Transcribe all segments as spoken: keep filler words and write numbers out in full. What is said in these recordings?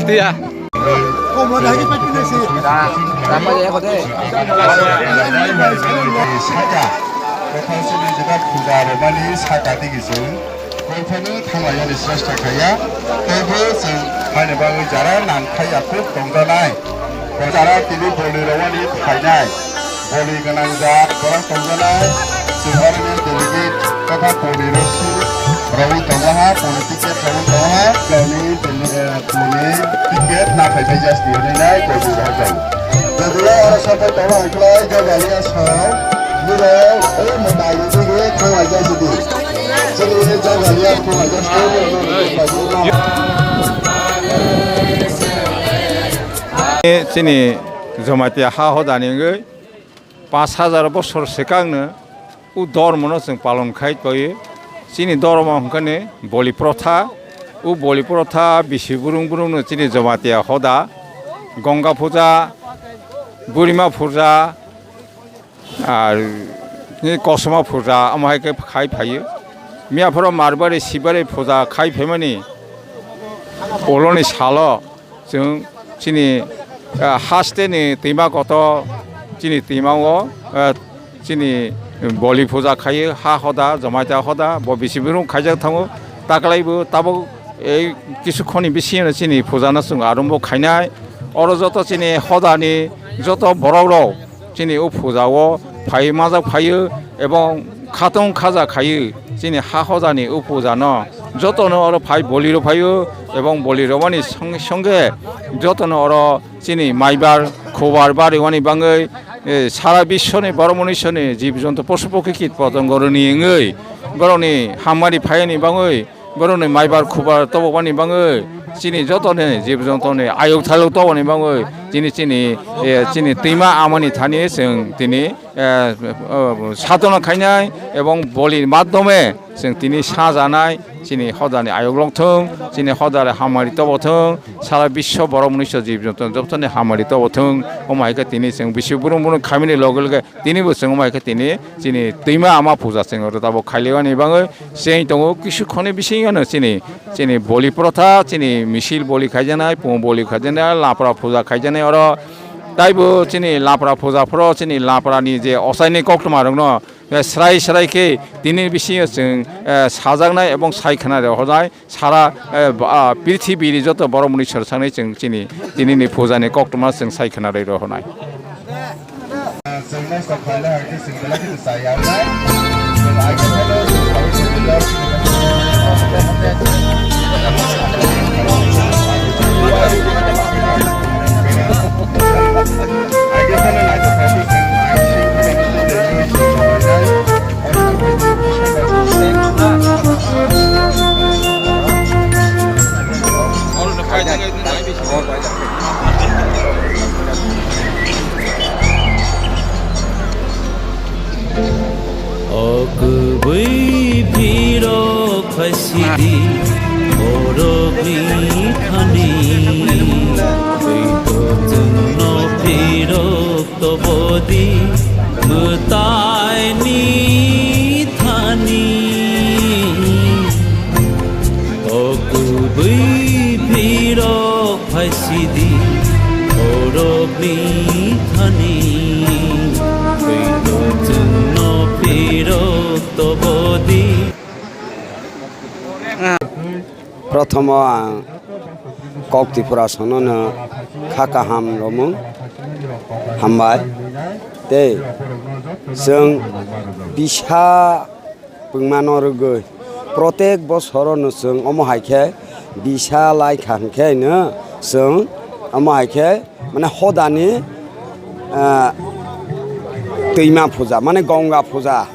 Ya. Saka, kothai sini jeba puja romani saka digi chwng, koithai no thanglai yani sresta khaiya, teibo chwng haini bagwi jara nang khaiya kuk tongjanai, bo jara tini boli romani phainai, boli gwnang jat borok tongjanai, chwng aro ni delegate kotha boli rok su rogwi tongo ha, boli ticket rogwi tongo ha, boli, eh, boli ticket na phai phai just ni hwnwi nai, boli rok jai. Jodilo oro sapai tongo ang klai, Jagalia sao, nirok, o mwtai ni bigwi thanglai jai sidi. Chini Jagalia thanglai jai sidi. Chini Jamatia ha hodani wngwi pash hajar bosor swkangno o dhormono chwng palon khai tongwi. Chini dhormo hwnkhe ni boli protha. O boli protha bisi burung burungno chini Jamatia hoda, Gonga puja, Burima puja, ar ni Kosoma puja, omo hai khe khai phaio. Miyaphoro Marbari, Sibari puja khai phaimani oloni salo chwng chini, ah, haste ni twima kotor chini twima o, ah, chini boli puja khaio, ha hoda, Jamatia hoda, bo bisi burung khaijak thango. Taklai bo tabuk ei kisu khoni bisingo chini puja no chwng arombo khainai. Oro joto chini hodani joto borok rok chini o puja o phai majak phaio ebong khatung khaja khaio, chini ha hodani o puja no joto no oro phai boli rw phaio ebong boli rwmani song-, songkhe joto no oro chini maibar khubar bariwani bangwi, eh, sara biswni borok mwnwisoni jib jonto posu pokhi kit potongo rwni wngwi borokni hammari phaiyani bangwi borokni maibar khubar tobokmani bangwi chini jotoni jib jontoni ayuk thayuk toboni bangwi chini, chini, eh, chini twima amani thani chwng tini, eh, oh, sadhana khainai ebong boli madhyome chwng tini sajanai chini hodani ayuk longthung, chini hodani hamari tobothung, sara biswo borok mwnwisyo jib jonto jotoni hamari tobothung, omo hai khe tini chwng bisi burung burung khamini loge loge tini bo chwng omo hai khe tini chini twima ama puja chwng oro tabuk khailiwani bangwi chwng tongo kisu khoni bisingno chini, chini boli protha, chini misil boli khaijaknai, pungo boli khaijaknai, lapra puja khaijaknai oro. Taibo chini lapra puja phoro chini lapra ni je ochaini koktwma rokno, eh, srai srai khe tini bisingo chwng, eh, sajaknai ebong sai khna rok hodai. Sara, eh, ba, ah, prithibi ni joto borok mwnwi sor sangnai chwng chini, tini ni puja ni koktwma chwng sai khna rwi rw hwnai. O kwbwi phirok phaisidi borokni thani, twi kochwngno phirok tobodi mwtaini thani. O kwbwi phirok phaisidi borokni thani, twi kochwngno phirok tobodi. Prothomo ang Kok Tripura sono no kha kaham romung hambai tei chwng bisa pungmano rwgwi protek bosoro no chwng omo hai khe bisa lai kha hwnkhe no chwng omo hai khe mane hodani, ah, twima puja mane Gonga puja.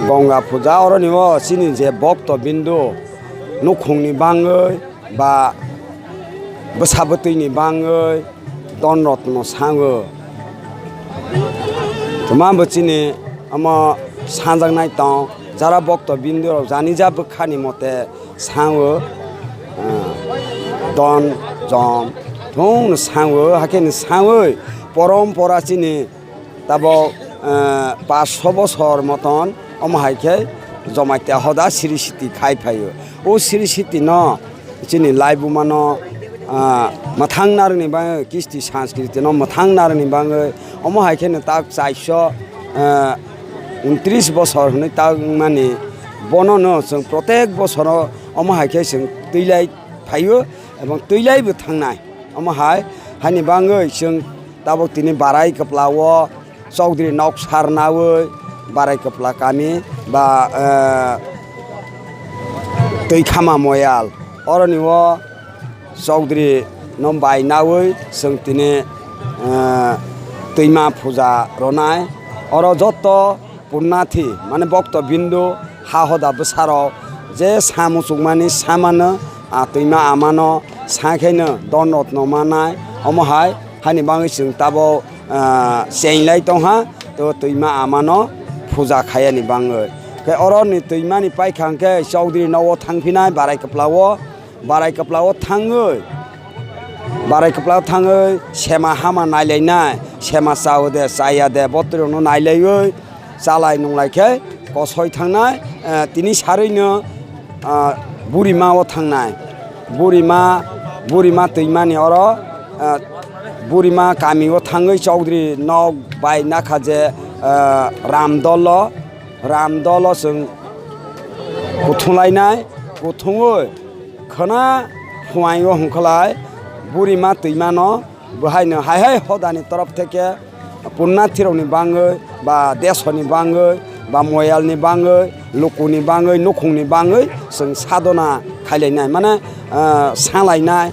Gonga puja oroni o chini je bokto bindu nukhungni bangwi ba bwsa bwtwini bangwi don rotno sango. Tuma bo chini omo sanjaknai tong jara bokto bindu rok jani ja bwkhani mote sango, ah, don jom thung no sango, hakhe no sangwi porompora chini Tabok, eh, paanch sho bosor moton omo hai khe Jamatia hoda siri siti khai phaio. O siri siti no chini laibuma no, ah, mwthang narwkni bagwi, kisti sanskriti no mwthang narwkni bagwi, omo hai kheno tak chaiso, ah, untris bosor hwnwi tak wngmani, bono no chwng protek bosoro omo hai khe chwng twilai phaio ebong twilaibo thangnai. Omo hai, haini bagwi chwng tabuk tini Barai Kwplao Chaudhuri nok sarnawi Barai Kwpla kami ba, eh, Twikhama Moyal. Oroni o Chaudhuri no bai nawi chwng tini, eh, twima puja ronai. Oro joto punnathi, mane bokto bindu, ha hoda bwsarok je sa muchukmani samano, a twima amano sa khaino don rotno manai. Omo hai, haini bagwi chwng tabuk, ah, chenglai tongha, to twima amano puja khayani bagwi. Khe oroni twimani paikha hwnkhe Chaudhuri nogo thangphinai Barai Kwplao. Barai Kwplao thangwi, Barai Kwplao thangwi sema hama nailainai, sema chao de, chaya de, botrokno nailaiwi chalai nunglai khe kosoi thangnai, eh, tini sarwino, ah, Burimao thangnai. Burima, Burima twimani oro, ah, Burima kamio thangwi Chaudhuri nok bai nakha je, ah, Ramdolo, Ramdolo chwng kuthunglainai, kuthungwi khwna phuaio hwnkhlai Burima twimano bwhaino hai hai hodani torof theke punnathirokni bagwi ba desoni bagwi ba moyalni bagwi lukuni bagwi nukhungni bagwi chwng sadona khailainai mane, ah, salainai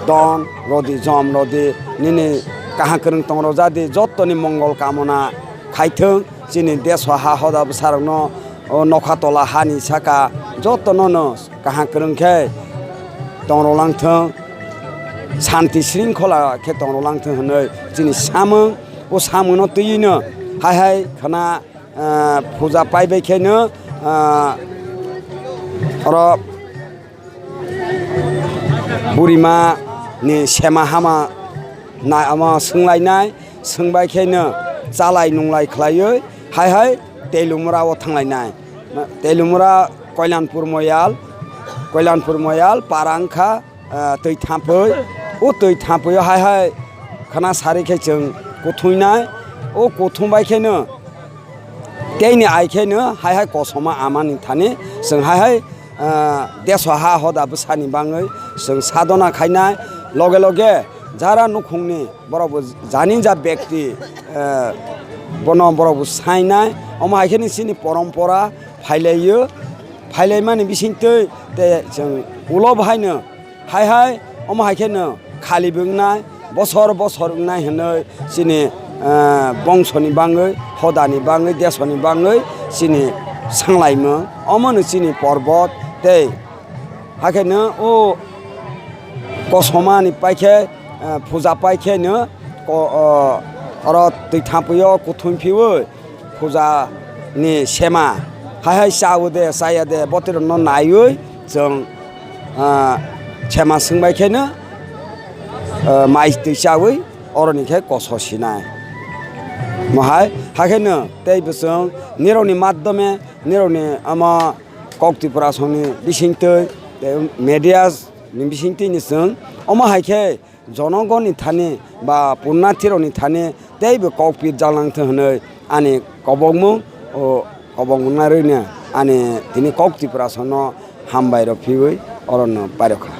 don rodi jom rodi nini kaham kwrwng tong rojadi jottoni mongol kamona khaithwng chini deso ha hoda bwsarokno o nokha tola hani saka jotono no kaham kwrwng khe tong rwlang thwng, santi sringkhola khe tong rwlang thwng hwnwi chini samung, o samungno twiwi no hai hai khwna, ah, puja paibai khe no, ah, oro Burima ni sema hama na-, ama swnglainai, swngbai khe no chalai nunglai khlaiwi hai hai Telumura o thanglainai. Telumura Koilanpur Moyal, Koilanpur Moyal para wngkha, ah, twi thampui. O twi thampui o hai hai khwna sari khe chwng kuthuinai. O kuthung bai khe no teini ai khe no hai hai kosoma amani thani chwng hai hai, ah, deso ha hoda bwsani bagwi chwng sadona khainai. Loge loge jara nukhungni borok bo janija bekti, eh, bono borok bo sainai. Omo hai khe ni chini porompora phailaio. Phailaimani bisingtwi tei chwng ulo bahaino hai hai omo hai kheno khalibo wngnai, bosor bosor wngnai hwnwi chini, eh, bongsoni bagwi, hodani bagwi, desoni bagwi chini sanglaimung. Omono chini porbot tei hakheno o kosomani paikhe, eh, puja paikheno ko-, o, oro twi thampui o kuthum phiui puja ni sema hai hai chao de, chaya de, botirokno naiwi chwng, ah, sema swngbai kheno, ah, mai twi chawi oroni khe koso sinai. Mohai, hakheno tei bwswng nirokni maddhome, nirokni omo Kok Tripura songni bisingtwi, tei media ni bisingtwi ni chwng omo hai khe jonogoni thani ba punnathirokni thani teibo kokpit jalangthung hwnwi ani kobokmung, o kobokmung narwino ani tini Kok Tripura songno hambai rw phiwi orono pairokha.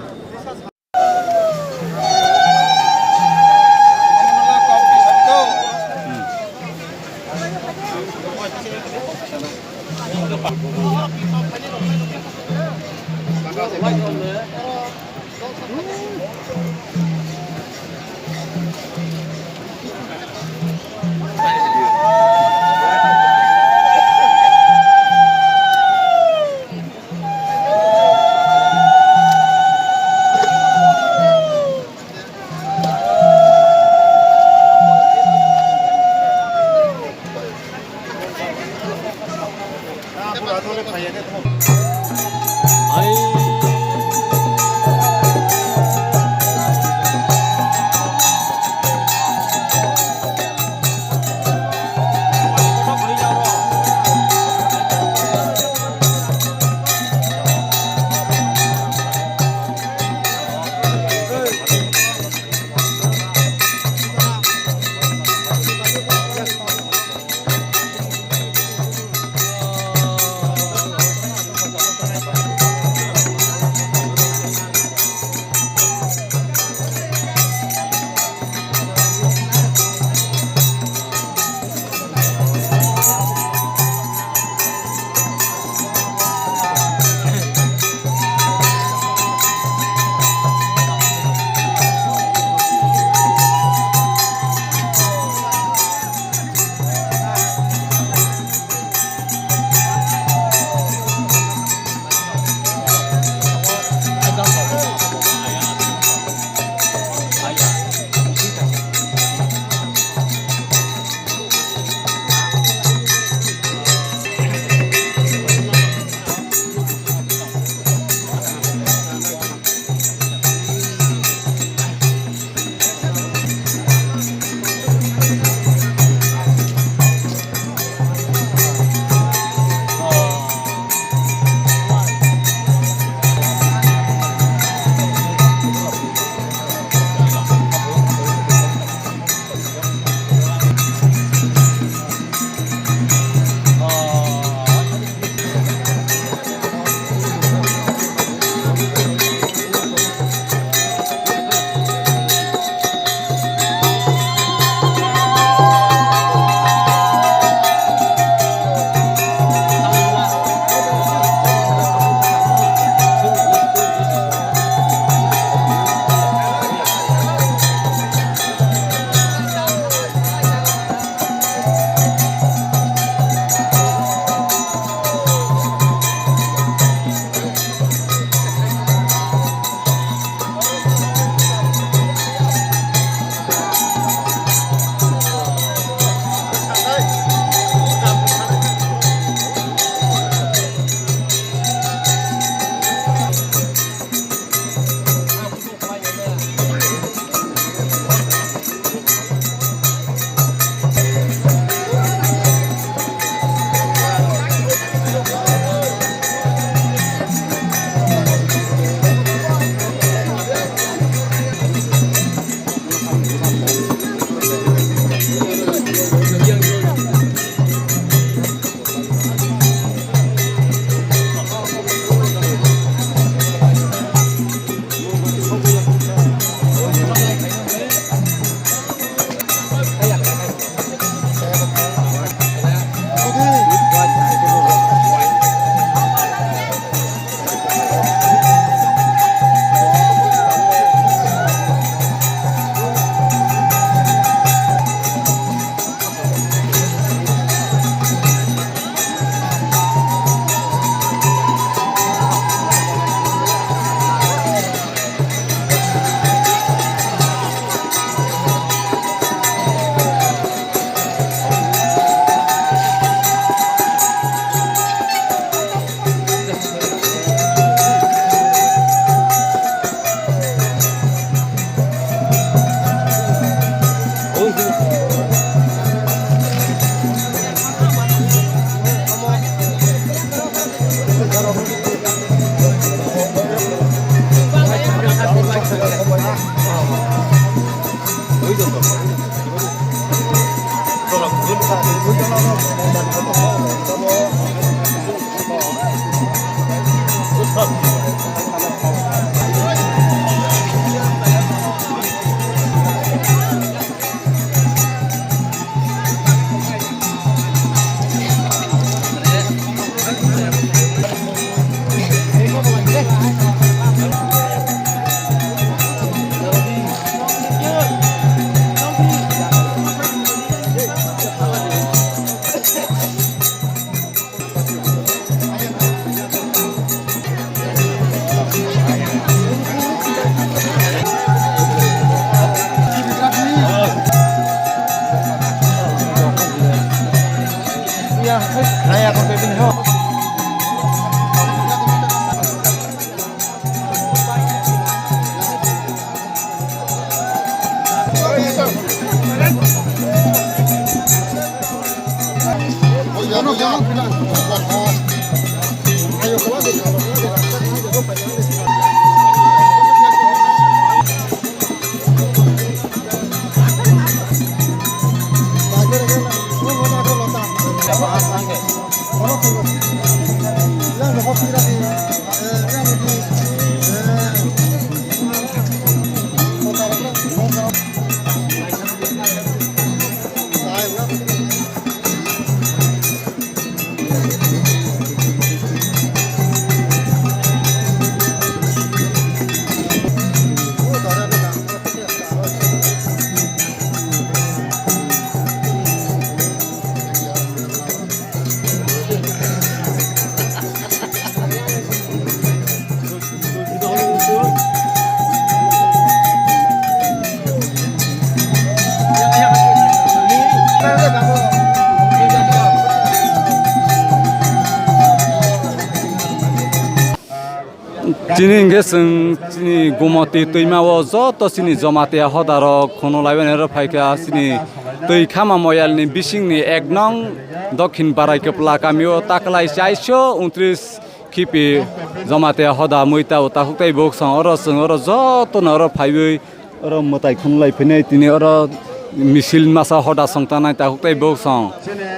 Chini hwnkhe chwng chini Gomoti twima o joto chini Jamatia hodarok khono laibani oro phaikha chini twi khama moyalni bisingni ek nong Dokhin Barai Kwpla kamio taklai chaiso untris khipi Jamatia hoda muita o takhuk tei bukhuk song oro chwng oro jotono oro phaiwi oro mwtai khunlai phinai tini oro misil masa hoda song tanai takhuk tei bukhuk song.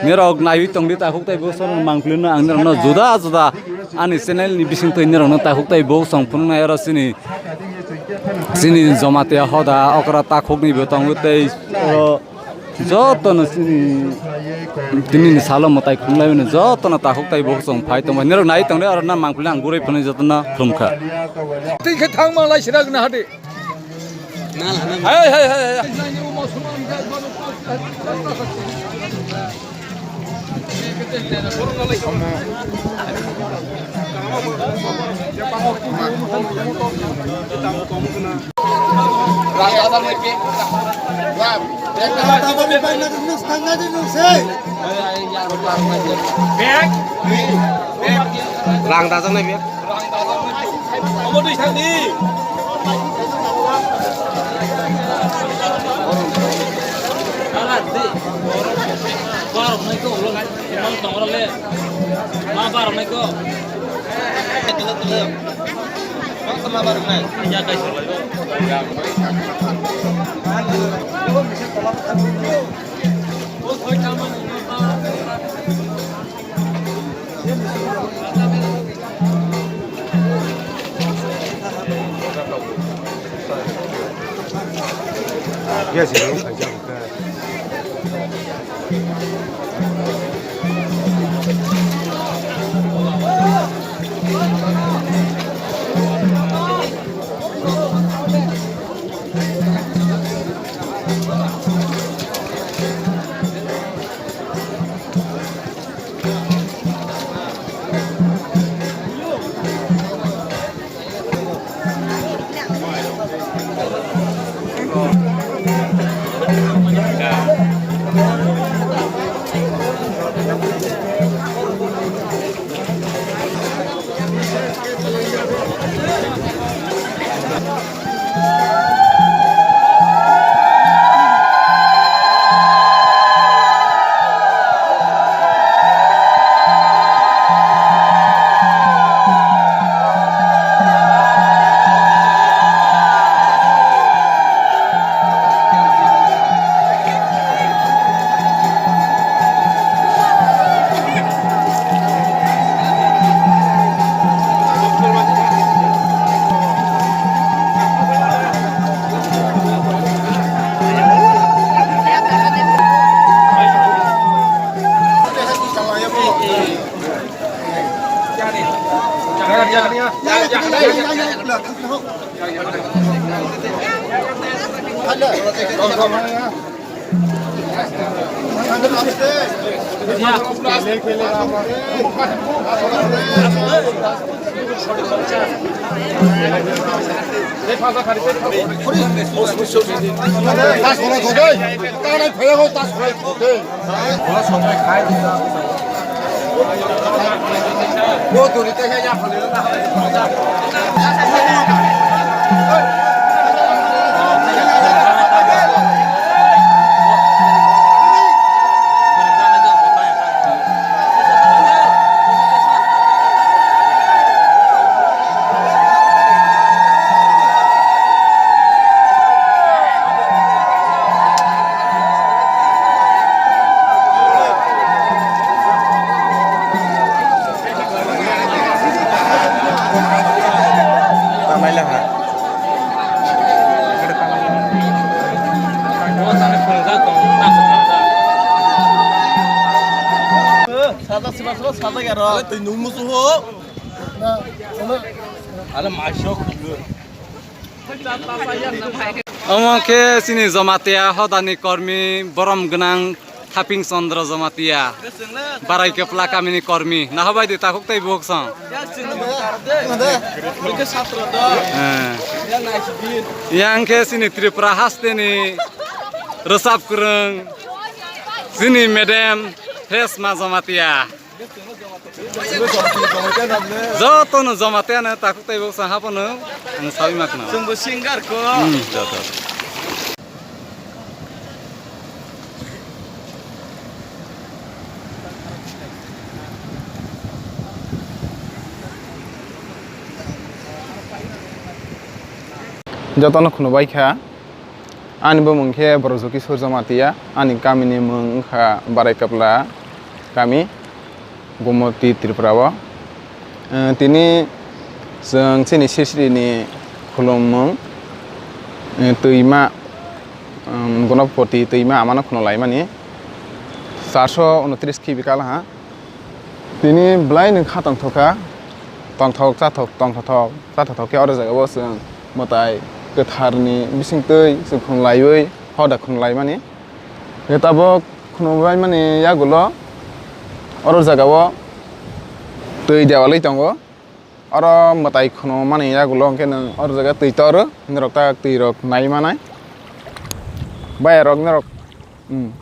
Nirok naiwi tongdi takhuk tei bukhuk song mangpilino ang nirokno juda juda ani channel ni bising twi nirokno takhuk tei bukhuk song phunuknai oro chini chini Jamatia hoda okra takhukni bo tongo tei oro jotono chini tini ni salo mwtai khunlai mano jotono takhuk tei bukhuk song phai tongbai nirok nai tongdi oro na mangpili ang gurui phunui jotono khulumkha. Twi khe thang ma lai sira gna hadi. Hai, hai, hai, hai. Rang dajak nai bek. Omo twi thangdi. Barok nai ko ulo nai. Mang tong ro le. Ma barok nai ko. Tele tele. Mang tong ma barok nai. Ya kai. Omo khe chini Jamatia hodani kormi borom gwnang Thaping Chandra Jamatia, Barai Kepla kamini kormi. Naha bai di takhuk tei bukhuk song. Eh. Yang khe chini Tripura hasteni rwchap kwrwng chini madam Resma Jamatia. Jotono Jamatia no takhuk tei bukhuk song hapono ang sawi makno. Chwngbo singer ko. Hmm, joto. Jotono khunu bai kha. Ani bumung khe Brojo Kishore Jamatia. Ani kamini mung wngkha Barai Kapla kami. Gomoti Tripura o. Eh, tini chwng chini sisri ni khulumung, eh, twima, um, Gonopoti twima amano khunu laimani charso unotris kibi kalaha. Tini belai no kha tongthok kha, tongthok chathok, tongthok chathok khe oro jaga o chwng mwtai kwthar ni bising twi chwng khunu laiwi hoda khunu laimani. Khe tabok khunu bai mani yagulo oro jaga o twi dewalwi tongo. Oro mwtai khunu mani yagulo hwnkhe nwng oro jaga twi toro, norok ta twi rok nai manai. Bayarok norok, hmm.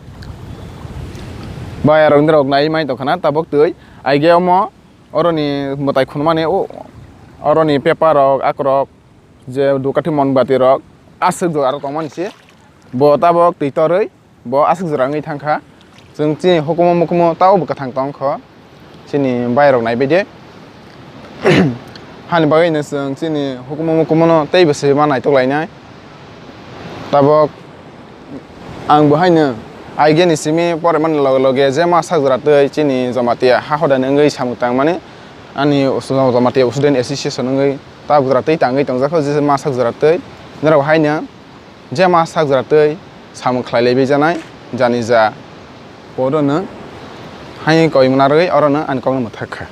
Bayarok norok nai mai tongkha na tabok twi. Aige omo oroni mwtai khunu mani o, oroni paper rok, akrok, je dukathi monbati rok aswk jora rok tongmani se. Bo tabok twi torwi bo aswk jora wngwi thangkha. Chwng chini hukumu mukumu tabo bo kwthang tongkho, chini bairok naibaidi. Hani bagwino chwng chini hukumu mukumu no teibo se ma naitok lainai. Tabok ang bo haino aigeni simi porimani loge loge je ma sak jora twi chini Jamatia ha hodani wngwi samung tangmani ani Jamatia Student Association wngwi tabok jora twi tangwi tongjakha je ma sak jora twi norok haino. Je ma sak jora twi samung khlai lai bai janai, jani ja. Poro no hai koi muna rwi oro no ani kok no mwthak kha.